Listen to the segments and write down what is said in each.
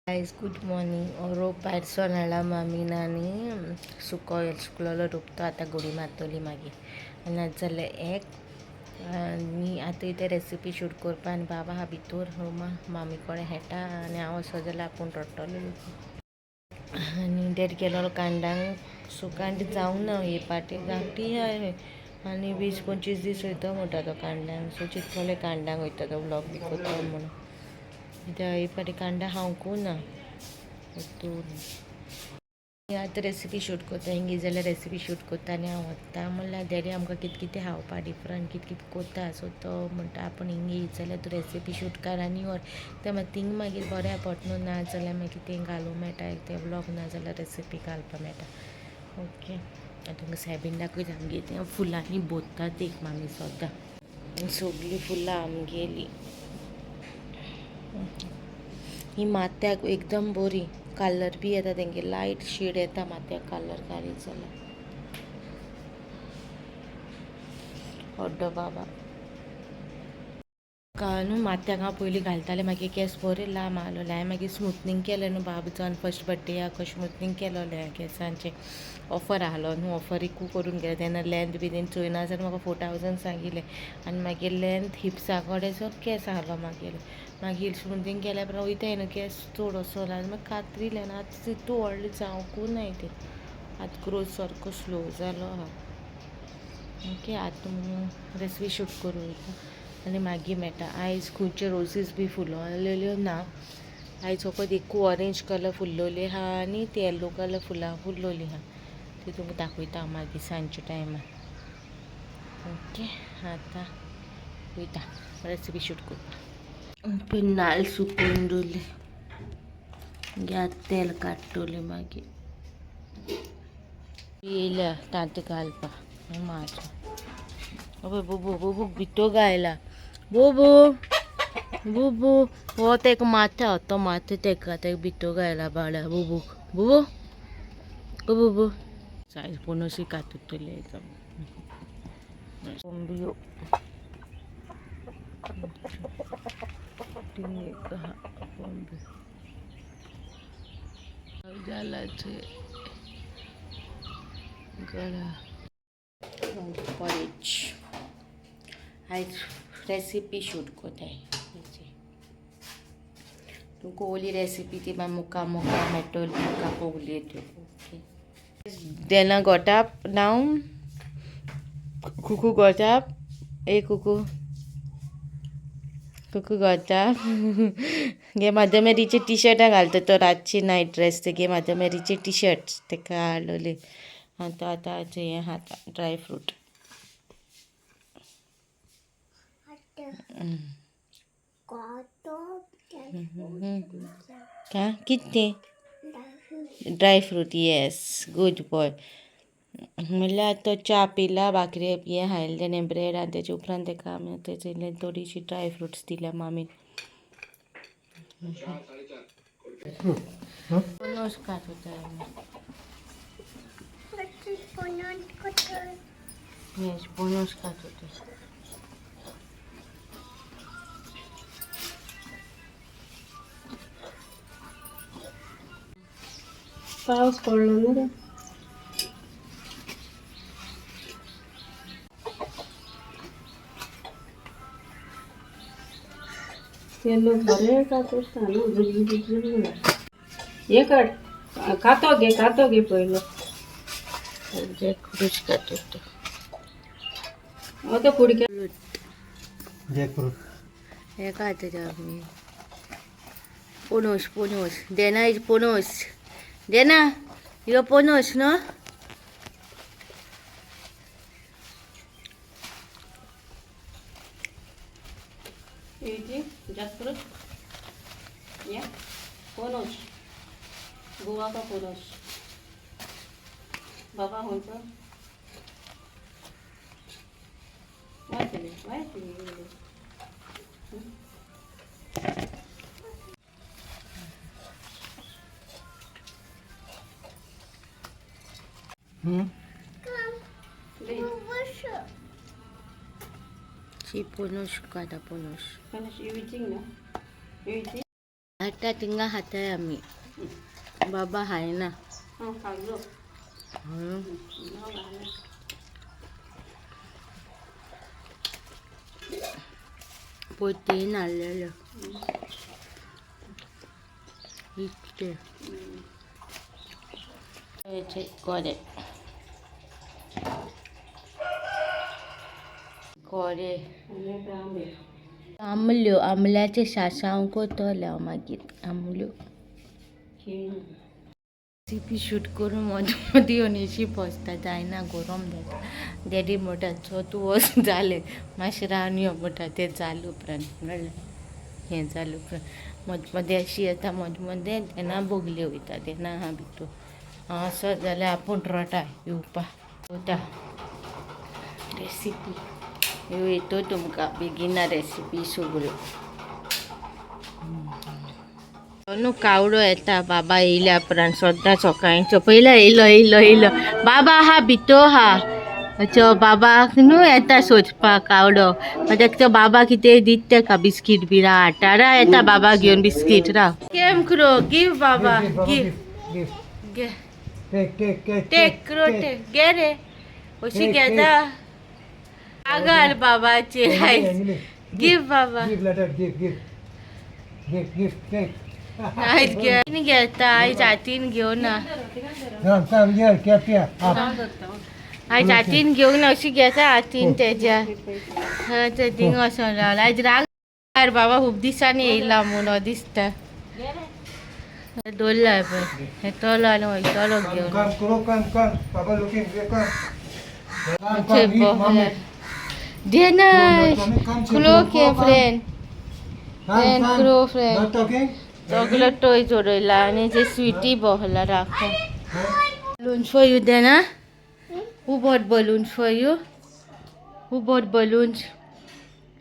Guys good morning. रोप भायर सरून हाडला मामीन आनी सुको सुकलेलो रोप तो आतां घुडी मारतली मागीर. आनी आतां जालें एक आनी आतां इतें रेसिपी शूट करपा आनी बाबा आहा भितूर रुमा मामी कडेन खेळटा आनी हांव असो जाल्यार आपूण रडटलो. आनी देड गेलो कांडांक सो कांड जावंक ना हे पाटी धाकटी आनी 20-25 दीस वयता म्हणटा तो कांडांक. सो चिंतलोलें कांडांक वयता तो व्लॉग बी करता म्हणून. कित्याक हे फाटी कांडां खावंकू ना. आतां रेसिपी शूट करता हिंगी जाल्यार रेसिपी शूट करता आनी हांव वता म्हणल्यार डॅडी आमकां कितें कितें खावपा डिफरंट कितें कितें करता. सो तो म्हणटा आपूण हिंगी येत जाल्यार तूं रेसिपी शूट कर आनी व्हर. तें मागीर थिंग मागीर बरें पडटा न्हू, ना जाल्यार मागीर तें घालूंक मेळटा तें व्लॉग, ना जाल्यार रेसिपी घालपाक मेळटा. ओके आतां तुमकां सायबीण दाखयता आमगे तें फुलांनी भरता ती मामी सद्दां सगळीं फुलां आमगेलीं. ही माथ्याक एकदम बरी कलर बी येता तेंगे लायट शेड येता माथ्याक कलर घालीत जाल्यार. हड्डो बाबा न्हू माथ्याक हांव पयलीं घालतालें मागीर केंस बरे लांब आहलोले. हांवें मागीर स्मुथनींग केलें न्हू बाब जावन फर्स्ट बड्डेयाक स्मुथनींग केलोलें केंसांचें ऑफर आहलो न्हू ऑफर एकू करून गेलें तेन्ना लेंथ बी तेणी चोयना जाल्यार म्हाका 4000 सांगिल्लें आनी मागीर लेंथ हिप्सा कडेन सर केंस आहलो मागीर. मागीर स्मुथनींग केल्या उपरांत वयताय न्हू केंस चड असो आनी मागीर कातरिलें आनी आतां तितू व्हडलें जावंकू नाय तें. आतां ग्रोथ सारको स्लो जालो आहा. ओके आतां रेसिपी शूट करूं वयता आनी मागीर मेळटा. आयज खंयच्यो रोजीस बी फुलोवलेल्यो ना. आयज फकत एकू ऑरेंज कलर फुल्लोली आहा आनी ती येल्लो कलर फुलां फुल्लोली आहा. ती तुमकां दाखयता हांव मागीर सांजच्या टायमार. ओके आतां वयता रेसिपी शूट करपाक. पळय नाल्ल सुकोवन दवरले. मागीर आतां तेल काडटलें मागीर. येयल्या तांत घालपाक मारता. अबय बुबू बुबूक भितर घायला. बुबू बुबू हो तेका माथ्या तो माथ्या तेका तेका भितर घायला बाळा बुबूक. बुबू ओ बुबू सायज पणसी कातुतले. कोंबयो एक आहा कोंबयो जाला गळा पॉरेज. आयज रेसिपी शूट कोताय. तुमकां ओली रेसिपी ती मागीर मुका मुका मेळटली मुका पोगली त्यो. Okay Dena got up now. Kuku got up. ए कुकू कुकू got up. गे म्हाज्या मेरीचे टी शर्टां घालता तो रातची नायट ड्रेस ते. गे म्हाज्या मेरीचे टी शर्ट तेका हाडलोले. आतां आतां हें खाता ड्राय फ्रूट. कितें dry fruit? Yes good boy. म्हणल्यार तो च्या पिला, भाकरी हें खायलें तेणें ब्रेड आनी तेजे उपरांत तेका आमी तेजे इल्ले थोडीशी ड्राय फ्रुट्स दिल्या मामीन. पणस खात होता. येस पणस खात होता. पावस पडलो न्हू रे. ते लोक बरे कातरता न्हू झुकझुकीत झुकझुक. हे काड कातो घे, कातो घे पयलो. जॅक फ्रूट खात होता. तो कुडके जॅकफ्रूट. हे खाता आमी पणस. पणस देना is पणस. देना यो पणस न्हू. जॅकफ्रूट या पणस, गोवा का पणस बाबा खंयचो वायतले वायतले. शी पणस खाता पणस. पणस you eating ना? You eating? हाडटा थिंगा खाताय आमी. बाबा खायना. हांव खाल्लो. पोतीन हाडलेलो इतके कोरे कोरे. आनी आंबे. आमल्यो, आमल्याचे शाशांव कोतोलें हांव मागीर आमल्यो. रेसिपी शूट करून मदीं मदीं येवन अशी बसता, जायना, गरम जाता. डॅडी म्हणटा, चो तूं वच, जालें, मातशें रावन यो म्हणटा. तें जालें उपरांत, म्हणल्यार हें जालें उपरांत मदीं मदीं अशी येता, मदीं मदीं तेन्ना बोगले वयता, तेन्ना आहा भितूर. हांव आसत जाल्यार आपूण रोटा येवपा वता. रेसिपी ह्यो येतो तुमकां बेगिना रेसिपी सगळ्यो. न्हू कावडो येता बाबा येयल्या उपरांत सद्दां सकाळींचो. पयलो येयलो येयलो येयलो बाबा आहा भितो आहा. तो बाबाक न्हू येता सोदपाक कावडो. मागीर तो बाबा कितें दित तेका बिस्कीट बी हाडटा. रा येता बाबा घेवन बिस्कीट. राव केम क्रो गिव बाबा गिव. गिव. गे. Take take take. Take crow take गे रे, अशी घेता आगार बाबाचे. गिव बाबा. Give letter, give, give. Give, give, take. आयज घे घेता, आयज हातीन घेवन ना. Come, come here, cap here. Up. आयज हातीन घेवन ना, अशी घेता हातीन तेज्या. हा, ते थिंग वचोन रावला. आयज राग बाबा खूब दिसांनी येयला म्हणून दिसता. दवरला पळय, येतलो आनी वयतलो Come, घेवन. come, crow, come, come. Papa looking, here, come. Come, थंय come, eat, mommy. देना. Come, come, crow come, K come. Friend. Come, Friend, come. crow, friend. Not talking? सगलो टोय जोडयला आनी ते स्विटी बहला राखो. Balloons for you then, huh? Who bought balloons for you? Who bought balloons?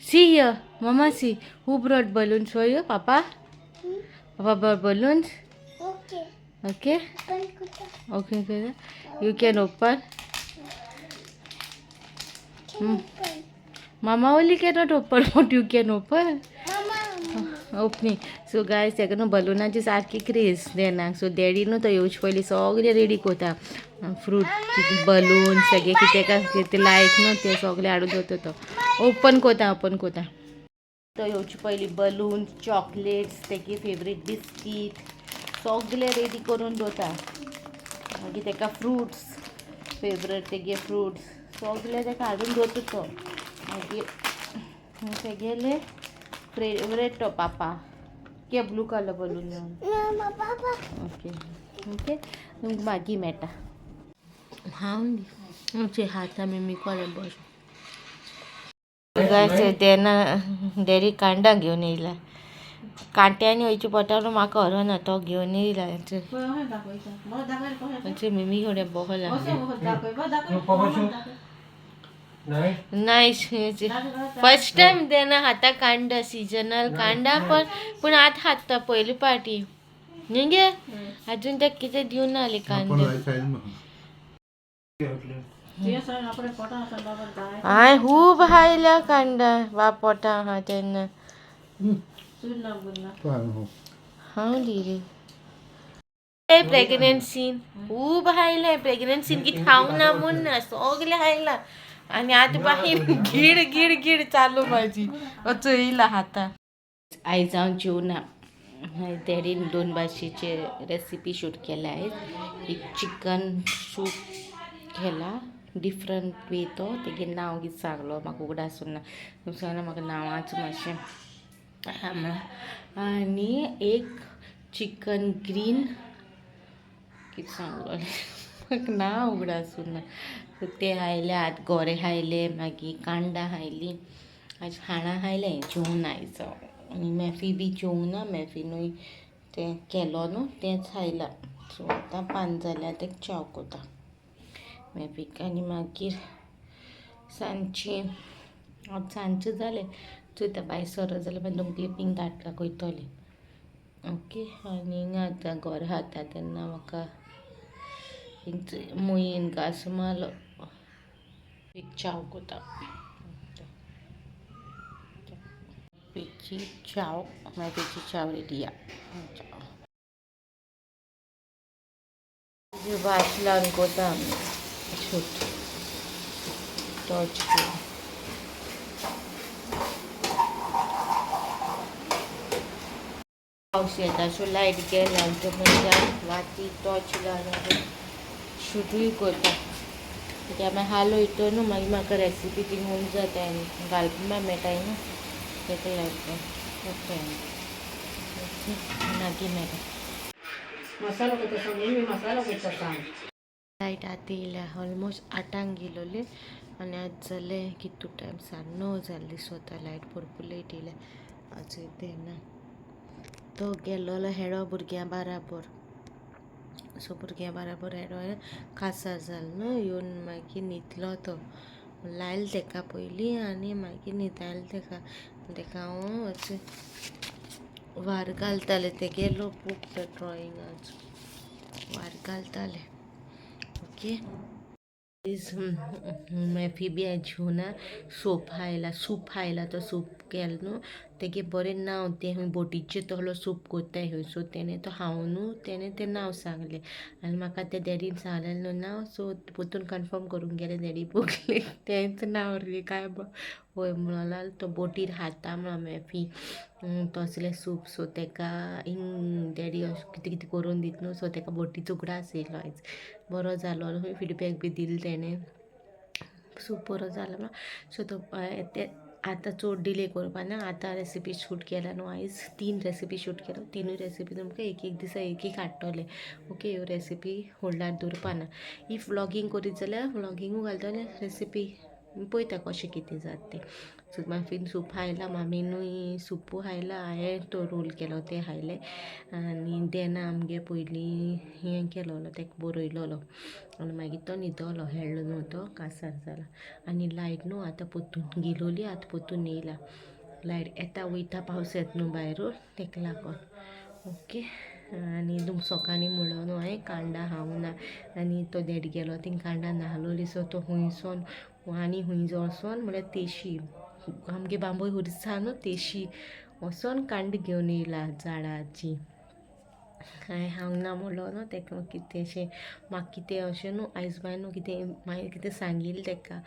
See here, Mama, see. Who brought balloons for you? Papa? Papa brought balloons? Okay. Okay? Open kuta. Okay, okay. You can open. Can open. Mama only cannot open, but you can open. Mama. Opening. So guys, ताका न्हू बलुनाची सारकी craze देनाक. So daddy न्हू तो येवचे पयलीं सगळें ready कोता, fruit balloon सगळें कितें काय ते लायक न्हू ते सगळें हाडून दवरता. तो ओपन कोता, ओपन कोता. तो येवचे पयलीं बलून, चॉकलेट्स, तेगे फेवरेट बिस्कीट सगळें रेडी करून दवरता. मागीर तेका फ्रुट्स फेवरेट, तेगे फ्रुट्स सगळें तेका हाडून दवरता तो. मागीर तेगेले फेवरेट तो पापा K blue colour balloon. Mama, papa. Okay okay, मागीर मेळटा. हांव आमचे हात आमी मी कोणा बस. तेन्ना डेरी कांडां घेवन येयला. कांट्यांनी वयचे पडटा, म्हाका खबर तो घेवन येयला. मिमी कडेन बसला. Papa show. Nice. Nice. First time तेन्ना खाता कांदा, सिजनल कांदा. पण पूण आतां खाता पयली पाटी न्ही गे. अजून तेका कितें दिवना नासले कांदे. हांवें खूब खायल्या कांदा बा पोटा आहा तेन्ना. हांव दी रे प्रेग्नन्सीन खूब खायलें. प्रेग्नन्सीन कितें खावंक ना म्हूण ना, सगळें खायलां. आनी आतां बाहीन गीड गीड गीड चालू म्हाजी. असो येयला हाता. आयज हांव जेवना. डॅडीन दोन भाशेचे रेसिपी शूट केल्या आयज. एक चिकन सूप केला डिफरंट वे. तो तेगे नांव कितें सांगलो म्हाका उगडास उरना. सांगला म्हाका नांवाच मातशें. आनी एक चिकन ग्रीन कितें सांगलो म्हाका नांव उगडास उरना. सो ते खायले आतां. गोरे खायले, मागीर कांडां खायलीं. आज खाणां खायलें, जेवण आयज हांव. आनी मॅफी बी जेवंक ना. मॅफिनूय तें केलो न्हू, तेंच खायलां. सो आतां पांच जाल्यार तें च्याव कोता मॅफीक. आनी मागीर सांजची, आतां सांजचें जालें, चोयता भायर सरत जाल्यार मागीर तुमकां क्लिपींग धाडटा दाखयतलें. ओके, आनी आतां गोर खाता तेन्ना म्हाका मुयेन घांस मारलो. एक च्याव कोता. मेफीची चाव, मेफीची चाव रेडी आ. वाट लावन कोता आमी शूट टॉर्च घेवन. पावस येता सो लायट गेला आमच्या मनशान वाती टॉर्च लावन शूटूय करता कित्याक मागीर हालयतो न्हू, मागीर म्हाका रेसिपी ती होवन जाता आनी घालपा मेळटाय न्हू, तेका लागून. ओके, मागीर मेळटा. मसालो करता सांग मी, मसालो करता सांग. लायट आतां येयल्या. ऑलमोस्ट 8 गेलोली आनी आतां जालें कितू टायम, 9:30 जाल्ली दिसता. लायट भरपूर लेट येयल्या आजून तेन्ना. तो गेल्लो हेडो भुरग्यां बाराबर. सो भुरग्यां बाराबर हेडो कासार जालो न्हू, येवन मागीर न्हिदलो. तो लायल तेका पयलीं आनी मागीर न्हिदायलो तेका. तेका हांव अशें वार घालतालें. ते गेलो बूक ड्रॉइंगाचो वार घालतालें. ओके, मेफी बी जेवना. सूप हायला, सूप हायला. तो सूप केलो न्हू, तेगे बरें नांव तें खंय बोटीचें तसलो सूप कोत्ताय खंय. सो तेणें तो हांव न्हू, तेणें तें नांव सांगलें आनी म्हाका तें डॅडीन सांगलेलें न्हू नांव. सो परतून कन्फर्म करूंक गेलें डॅडी बगलेक, तेंच नांव रे काय वय म्हणून लागलो. तो बोटीर खाता म्हणून मेफी तसलें सूप. सो तेका हिंग डॅडी अशें कितें कितें करून दिता न्हू, सो तेका बोटीचो उगडास येयलो आयज. बरो जालो, फिडबॅक बी दिलो तेणें, सूप बरो जालो म्हणून. सो तो ते आतां चड डिले करपा ना. आतां रेसिपी शूट केला न्हू आयज, तीन रेसिपी शूट केला. तिनूय रेसिपी तुमकां एक एक दिसा एक एक हाडटले. ओके, ह्यो रेसिपी होल्डार दवरपा ना. If vlogging करीत जाल्यार व्लॉगिंगूय घालतलें रेसिपी. पळयता कशें कितें जाता तें. सो मागीर सूप खायला मामीनूय, सुपूय खायला. हांवें तो रोल केलो तें खायलें आनी देना आमगे पयलीं हें केलोलो, तेका बरयलोलो आनी मागीर तो न्हिदलो. हेडलो न्हू तो कासार जाला. आनी लायट न्हू आतां परतून गेलोली, आतां परतून येयला. लायट येता वयता, पावस येता न्हू भायर, तेका लागून. ओके, आनी तुमकां सकाळीं म्हणलो न्हू हांवें कांडां खावना आनी तो देड गेलो थिंग कांडां नाहलोली. सो तो हुंयसोन आनी हुंय वचोन म्हळ्यार तेशी आमगे बांबोय खुरीस आहा न्हू, तेशी वचोन कांड घेवन येयला झाडाची. हांवें हांव ना म्हणलो न्हू तेका कितें अशें म्हाका कितें अशें न्हू आयज बाय न्हू कितें मागीर कितें सांगिल्लें तेका,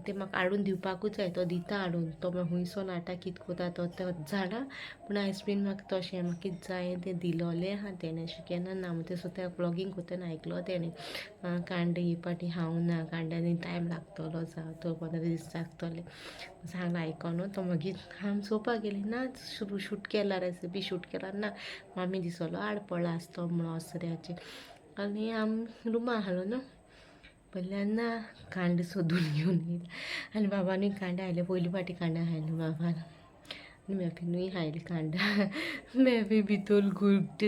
तें म्हाका हाडून दिवपाकूच जाय. तो दिता हाडून. तो मागीर हुंयसोन हाडटा, कितें कोता तो जाणा, पूण आयज बीन म्हाका तशें म्हाका कितें जाय तें दिलोलें आहा तेणें. अशें केन्ना ना म्हणटा. सो तें व्लॉगींग कोत्तना आयकलो तेणें, कांड ही पाटी हांव ना कांड्यांनी टायम लागतलो, जावं तो 15 दीस लागतले सांगलें. आयकोन तो मागीर आमी चोवपाक गेलीं ना शूट केला, रेसिपी शूट केला ना. मामी दिसलो आड पडला आसतो म्हणून असऱ्याचेर आनी आमी रुमा आसलो न्हू, पयल्यान ना कांड सोदून घेवन येयला. आनी बाबानूय कांडा हायले. पयली फावटी कांडा खायले बाबान आनी मेफीनूय खायली कांडा. मेफी भितर गुड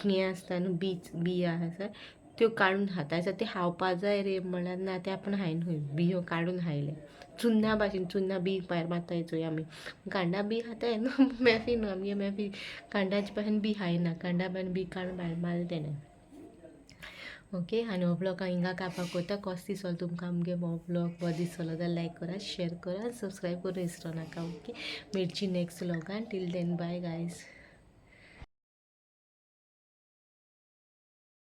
हें आसता न्हू, बीच बिया आसा त्यो काडून खाता. आसा ते खावपा जाय रे म्हळ्यार ना, ते आपूण खायन खंय. बियो काडून खायले चुन्ना भाशेन. चुन्ना बी भायर मारताय चोय आमी, कांडा बी खाताय न्हू मेफी न्हू. आमगे मेफी कांडाचे भाशेन बी खायना, कांडा भाशेन बी काडून भायर मारले तेणें. ओके, आनी हो ब्लॉग हांव हिंगा कापाक कोता. कसो दिसलो तुमकां आमगे हो ब्लॉग? बरो दिसलो जाल्यार लायक करा, शेयर करा, सबस्क्रायब करून विसरो नाका. ओके, मेळची next व्लॉगान. Till then, bye guys.